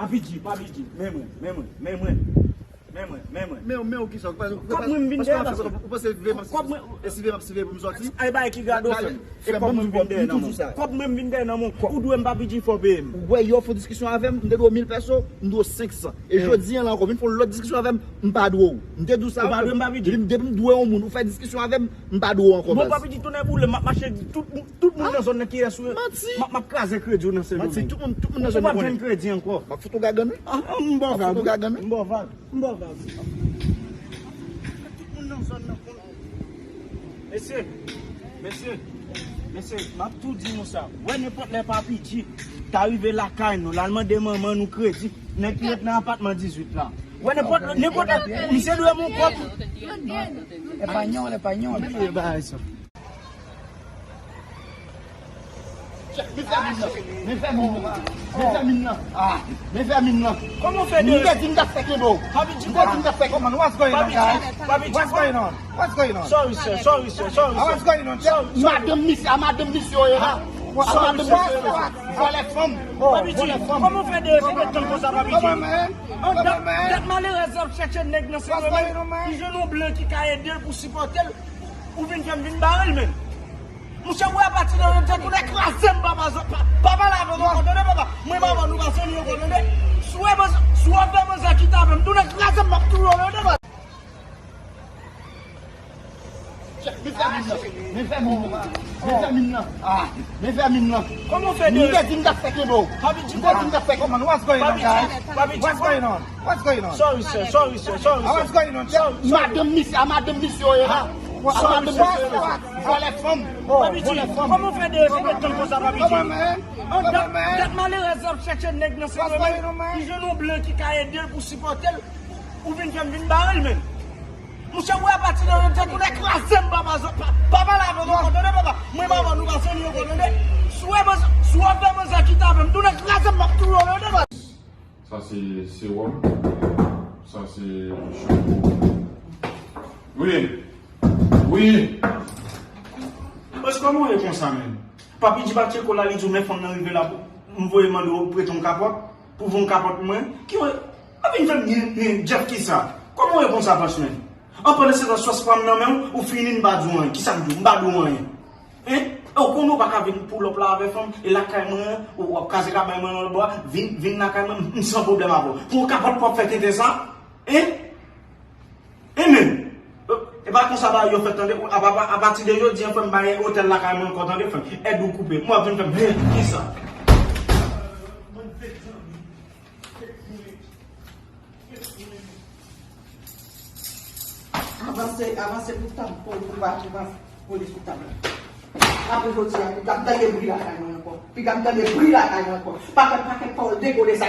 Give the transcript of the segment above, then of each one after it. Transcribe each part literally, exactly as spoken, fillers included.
Papi G, Papi G, men mwen, men mwen, men mwen. Men mwen, men mwen. Men w, men w kisa? Kòb mwen m vin dèyè nan. Ou panse veye m ap siveye pou m sòti? E siveye m ap siveye pou m sòti? Ay, bagay ki gade w, frè m. E kòb mwen m vin dèyè nan men w. Kòb mwen m vin dèyè nan men w. Ou dwe m, Papi G, fò w peye m. Ou wè, yè w fè w diskisyon avè m, m te dwe w mil pèso, m dwe w senk san. E jodi a la ankò, vin fè w lòt diskisyon avè m, m pa dwe w. M te di w sa. Ou pa dwe m, Papi G. Depi, depi m dwe yon moun, ou fè diskisyon avè m, m pa dwe w ankò, baz. Bon, Papi G, tounen boule, m ap mache, tout, tout moun nan zòn nan ki rès ou yo, m ap, m ap kraze kredi w nan Sendomeng. Manti, tout moun, tout moun nan zòn nan konnen. Ou p ap jwenn kredi ankò. M ap fout ou gagann, wi. M ap fout ou gagann, wi. M ap fout ou gagann, wi. M ap fout ou gagann, wi. M ap fout ou gagann, wi. Tout moun nan zòn nan konnen. Mesye, mesye, mesye, m ap tou di nou sa. Wè nenpòt lè Papi G ta rive lakay nou, l al mande manman nou kredi, nèg ki ret nan apatman dizuit la. Wè nenpòt, nenpòt lè, misye dwe m yon kòb. Epañol, epañol. Bliye bagay sa. Men fèmin nan. Men fèmin nan. Ah, men fèmin nan. Kòman w fè de... M te di m t ap fè kenbe w. Papi G, m te di m t ap fè kenbe w. What's going on, guys? What's going on? What's going on? Sorry, sir. Sorry, sir. Sorry, sir. What's going on? Sorry, sorry. Madanm misye, a madanm misye w ye la. A madanm misye w ye la. Vòlè fanm. Papi G, kòman w fè de... An dat, dat malerèz ap chèche nèg nan Sendomeng, li jwenn yon blan ki ka ede l pou sipòte l. Ou vin fè m vin bare l menm. Monchè, ou wè apati de jodi a, tounen kraze m, papa, pa, pa pale avè m ankò, tande, papa. Mwen, papa, nou pa zanmi ankò, tande. Si w wè manzè, si w ap fè manzè kite avè m, tounen kraze m, m ap touye w, tande, papa. Men fèmin nan. Men fèmin nan. Men fèmin nan. Ah, men fèmin nan. Kòman w fè de... M te di m t ap fè kenbe w. Papi G, m te di m t ap fè kenbe w. What's going on, guys? Papi G, What's going on? What's going on? Sorry, sir. Sorry, sir. Sorry, sir. What's going on? Sorry, sorry. Madanm misye, a madanm misye w ye la. A madanm misye w ye la. Vòlè fanm. Papi G, kòman w fè de... An dat, dat malerèz ap chèche nèg nan Sendomeng, li jwenn yon blan ki ka ede l pou sipòte l. Ou vin fè m vin bare l menm. Monchè, ou wè apati de jodi a, tounen kraze m, papa, pa, pa pale avè m ankò, tande, papa. Mwen, papa, nou pa zanmi ankò, tande. Si w wè manzè, si w ap fè manzè kite avè m, tounen kraze m, m ap touye w, tande, papa. Sa se sewòm. Sa se chanpo. Wi. Wi. Bòs, kòman w ye konsa, menm? Papi G pa tcheke w la, li di w, men fanm nan rive la, m voye mande w prete yon kapòt, pou voye yon kapòt pou mwen. Ki wè, pa vin fè m ri, ri, Jeff, kisa? Kòman w ye konsa, bòs, menm? An pandan se tan, sòs pran m nan men w, ou fini, m pa di w anyen. Kisa m di w? M pa di w anyen. Hein? E w konnen w pa ka vin pull up la avè fanm, e lakay mwen an, ou, w ap kraze kabay mwen an lòtbò a, vin, vin lakay mwen, m, m san pwoblèm avè w. Pou yon kapòt pou w ap fè tenten sa? Hein? Hein, menm? E pa konsa bagay yo fèt, tande. A, a, a, apati de jodi a, frè m, pa gen otèl lakay mwen ankò, tande, frè m. Èd ou koupe. Mwen ap vin fè m, hein, kisa? Avanse, avanse pou tab, pou, pou, pou, pou li sou tab la. Apre jodi a, piga m tande bri lakay mwen ankò. Piga m tande bri lakay mwen ankò. Pakèt, pakèt pawòl degode sa.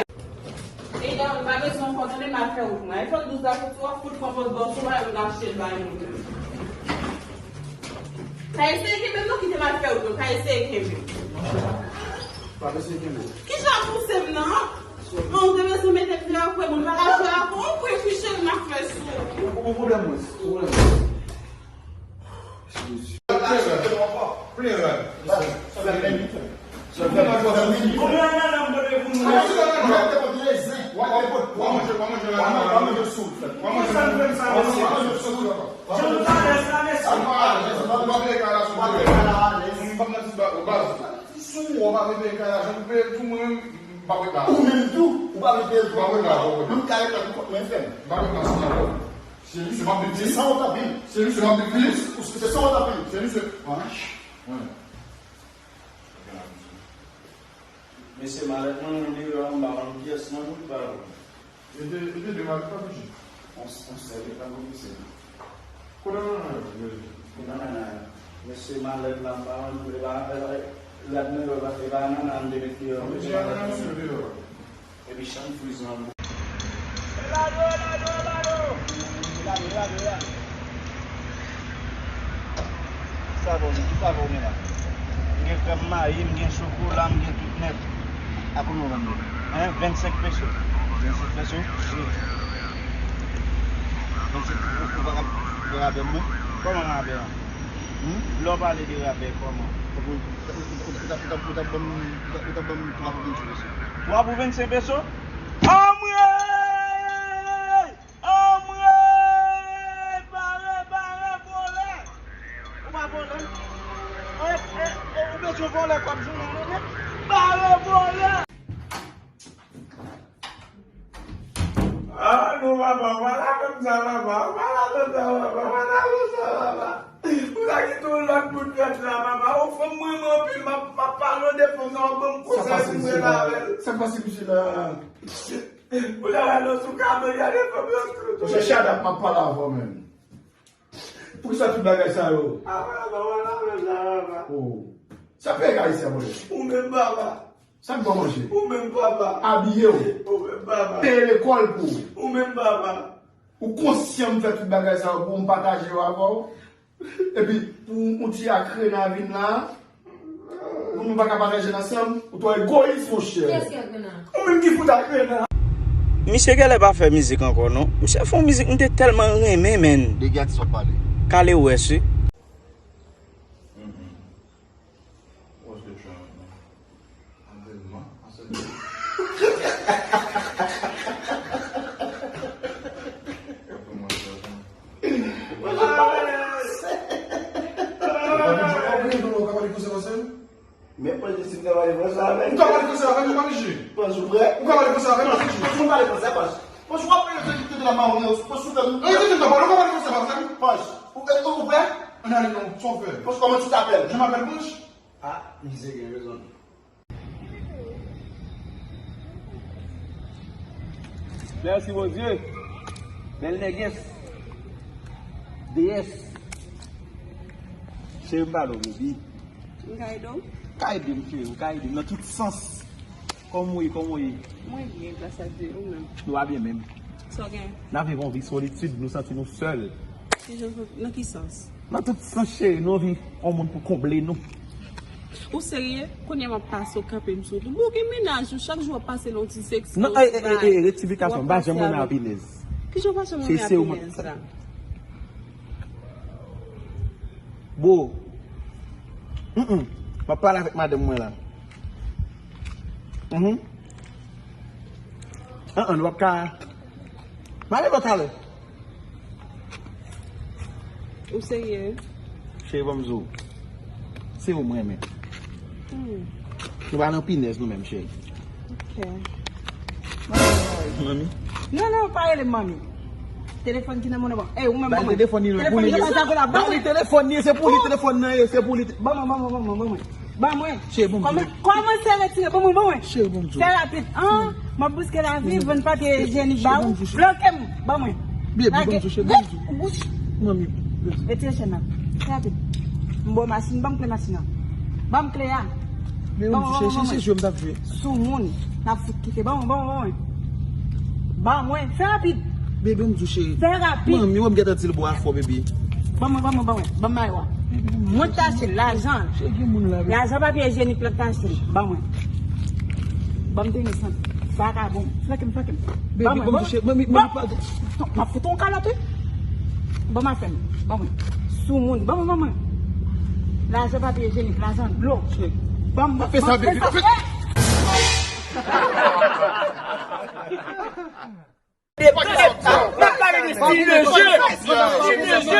E dan, m pa bezwen ankò tande m al fè wout mwen. iPhone douz la soti, w ap fout pran pòz bòs ou, pa yon achte l bay moun. Ka eseye kenbe m non, kite m al fè wout mwen. Ka eseye kenbe m. Pa eseye kenbe w. Kijan pouse m nan? Mwen, ou te bezwen mete m deyò pou moun pa ka jwe avè w, pou epi cheri m ap fè sou. Ou, ou pwoblèm mwen, ou pwoblèm mwen. Plen rad. Konbyen ananas m pote pou nou? Wa manje, wa manje ananas. Wa manje, wa manje ananas. Wa manje sou. Wa manje sou. Wa manje sou. Jan nou ta lèz la, mesye. Ou pa vle kay la sou. Ou pa vle kay la, baz. Sou ou pa vle peye kay la, jan ou peye tou, mwen menm, m pa vle kay la. Ou menm tou, ou pa vle peye tou. M pa vle kay la, ou pa vle. Menm kay la, tout kòb mwen fè m. M pa vle kay la, sou mwen. Se misye m ap viv plis. Se san wòt ap viv. Se misye m ap viv plis. Se san wòt ap viv. Se misye. Wi. Mesye, malèt mwen, mwen deyò, m pa konn kiyès mwen, m pa konn. E te, e te de malèt pa piti. On, on sèl, e pa konn kiyès. Kote mwen, mwen, mwen? Kote mwen? Mesye, malèt la, m pa konn, e pa, e pa, rad mwen, e pa, e pa nan, nan, m te met deyò, mesye, malèt mwen. Epi chanm friz lan. Sa bon, ki sa bon gen la? M gen krèm Mayi, m gen chokola, m gen tout nèt. A konbyen w vann li? Hein, vennsenk peso. Vennsenk peso? Wi. Vennsenk peso, ou pa ka fè rabè mwen? Kòman rabè a? Hmm? Lè w pale de rabè, kòman? Ou t ap, ou t ap, ou t ap, ou t ap ban m, ou t ap, ou t ap ban m twa pou vennsenk peso. Twa pou vennsenk peso? Papa, ou pa lavé m sa, papa. Ou pa lavé m sa, papa. Ou pa lavé m sa, papa. Ou ta kite yon lòt moun fè sa, papa. Ou fanm mwen anpil, m ap, m ap pale w de fanm nan, w ap ban m konsèy pou m rete avè l. Sa k pase misye la? Ou la la nan sou kabann, gade fanm yo tout. Monchè, shut up, m ap pale avè w menm. Poukisa tout bagay sa yo? Apa, apa, apa, apa, apa. Oh. Sa peye Ayisyen, monchè. Ou menm, papa. Sa k ba w manje? Ou menm, papa. Abiye w. Ou menm, papa. Peye lekòl pou w. Ou menm, papa. Ou konsyan m fè tout bagay sa yo pou m pataje yo avè w? Epi pou yon ti akrena vin la, pou nou pa ka pataje l ansanm, ou twò egoyis, monchè. Kiyès ki akrena? Ou menm ki fout akrena. Misye genlè pa fè mizik ankò, non. Misye fè yon mizik, m te tèlman renmen, menn. Dega di sa w pale. Kale wès, wi. What's the trend? Antrènman, antrènman. Men pòz de si m ta pale fransè avè m. Ou ka pale fransè avè m, ou pa vle jwe. Pòz, ou prè? Ou ka pale fransè avè m, ou pa vle jwe. Pòz, ou pale fransè, pòz. Pòz, w ap pale fransè, pòz. Pòz, ou ap pale fransè, pòz. Pòz, ou, ou, ou prè? Ann ale non, sa w fè? Pòz, kòman tu t'appelles? Je m'appelle Pòz. Ah, misye gen rezon. Mèsi Bondye. Bèl nègès. Deyès. Cheri m pale w, baby. M ka ede w? Ka ede m, cheri, ou ka ede m nan tout sans. Kòman w ye, kòman w ye? Mwen byen, gras a Dye, ou menm? Nou pa byen menm. Sa w gen? N ap viv yon vi solitid, nou santi nou sèl. Ki jan, nan ki sans? Nan tout sans, cheri, nou anvi yon moun pou konble nou. Ou serye? Kounye a m ap pase w kanpe m sou wout. Bon, gen mennaj ou, chak jou w ap pase l yon ti sèks. Non, ey, ey, ey, ey, rektifikasyon, m pa janm renmen apinèz. Ki jan w pa janm renmen apinèz la? Bo. Mm, mm. M ap pale avèk madanm mwen la. Mhm. An, an, nou p ap ka. M ale lòt talè. Ou serye? Cheri, ban m di w. Se ou m renmen. Hmm. Nou pa nan pinèz nou menm, cheri. Ok. Manmi. Non, non, pa rele m manmi. Telefòn ki nan men w nan. Ey, ou menm, ban mwen. Telefòn li, pou li. Telefòn li, se pou li, telefòn nan ye, se pou li. Ban mwen, ban mwen, ban mwen, ban mwen. Ban mwen. Cheri, ban m di. Kòman, kòman se retire? Ban mwen, ban mwen. Cheri, ban m di. Fè rapid. An, m ap bouske lavi, vann papye ijenik ba ou. Bloke m. Ban mwen. Baby, ban m di, cheri, ban m di. Bouch. Manmi. Retire chèn nan. Fè rapid. M ba w machin, ban m kle machin nan. Ban m kle a. Men ban mwen, ban mwen, ban mwen. Cheri, se jwe m t ap jwe. Soumoun. N ap fout kite. Ban mwen, ban mwen, ban mwen. Ban mwen. Fè rapid. Baby, ban m di, cheri. Fè rapid. Manmi, wè m gentan di l bò a fò, baby. Ban mwen, ban mwen, ban mwen. Ban m mayo a. Mwen t achte l, lajan. Lajan papye ijenik la t achte l. Ban mwen. Ban m tenis lan. Vakabon. Flanke m, flanke m. Ban mwen, ban mwen. Ban mwen. M ap fout yon kalòt, wi. Ban m afè m. Ban mwen. Soumoun. Ban mwen, ban mwen. Lajan papye ijenik, lajan dlo. Ban mwen. Pa fè sa, baby. Pa fè sa. N ap pale de stil de je. Stil de je.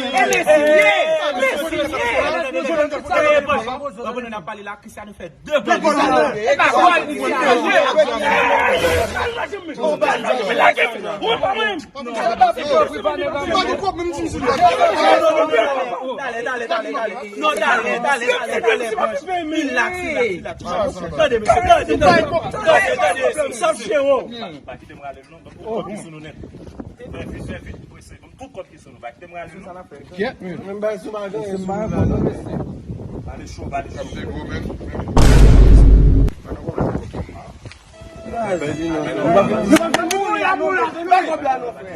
E mesye, mesye. Sa yo ye pòch. N ap pale la, Christian fè de gòl. E pa gòl, misye. Lage m. Lage m. Ou pa mwen. Dale, dale, dale, dale. Non, dale, dale, dale, dale. Relax, relax, relax. Tande, mesye, tande, tande, tande, tande. Sa m chero. Pa kite m rale, non. Tout kòb ki sou nou nèt. Fè vit, fè vit, prese. Tout kòb ki sou nou. Pa kite m rale, non. Kèt, men. Menm bay sou madan, e sou nou la, non. Pale cho, pale cho. Pèdi non. Nou pa fè mouri la, mouri la. Bay kòb la, non, frè.